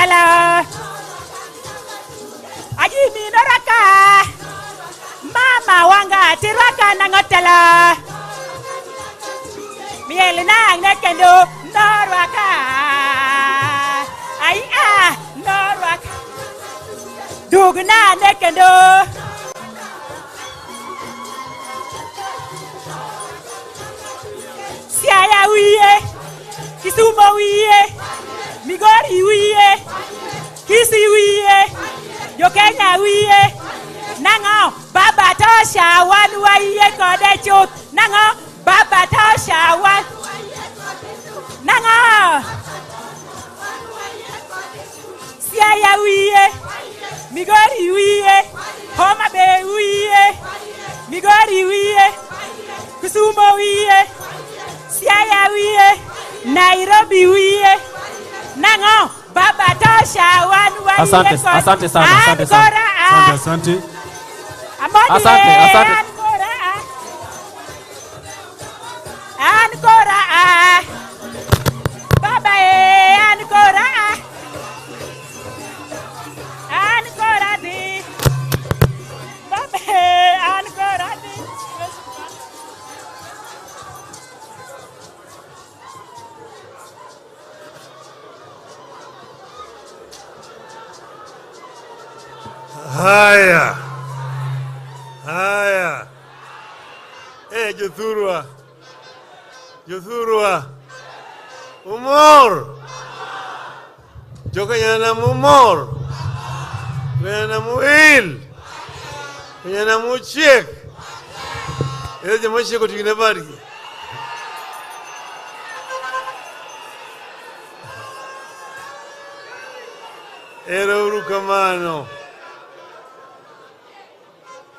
telo. Ajimi norwaka. Mama wanga tirwaka nang'o telo. Miel nang'ne kendo norwaka. Ai ah norwaka. Dug nane kendo. Siaya wiye, Kisumo wiye, Migori wiye, Kisii wiye, Jokenya wiye. Nang'o baba tosha wan wayie kode chuth. Nang'o baba tosha wan. Nang'o Siaya wiye, Migori wiye, Homa Bay wiye, Migori wiye, Kisumo wiye, Siaya wiye, Nairobi wiye. Nang'o baba tosha wan wayie Asante, kod- asante sana, asante An sana. kora Asante, asante. Amoni Asante, e, asante. An kora a. An kora a. Baba e, an kora a. An kora di. Baba e, an kora di. Haya, haya. Eh, jothurwa, jothurwa, umor, jokanyanam umor, kanyanam uil, kanyanam uchiek. Ere joma ochiek oting'ne badgi. Ero uru kamano.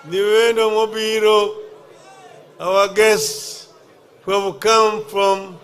Ni wendo mobiro, our guests who have come from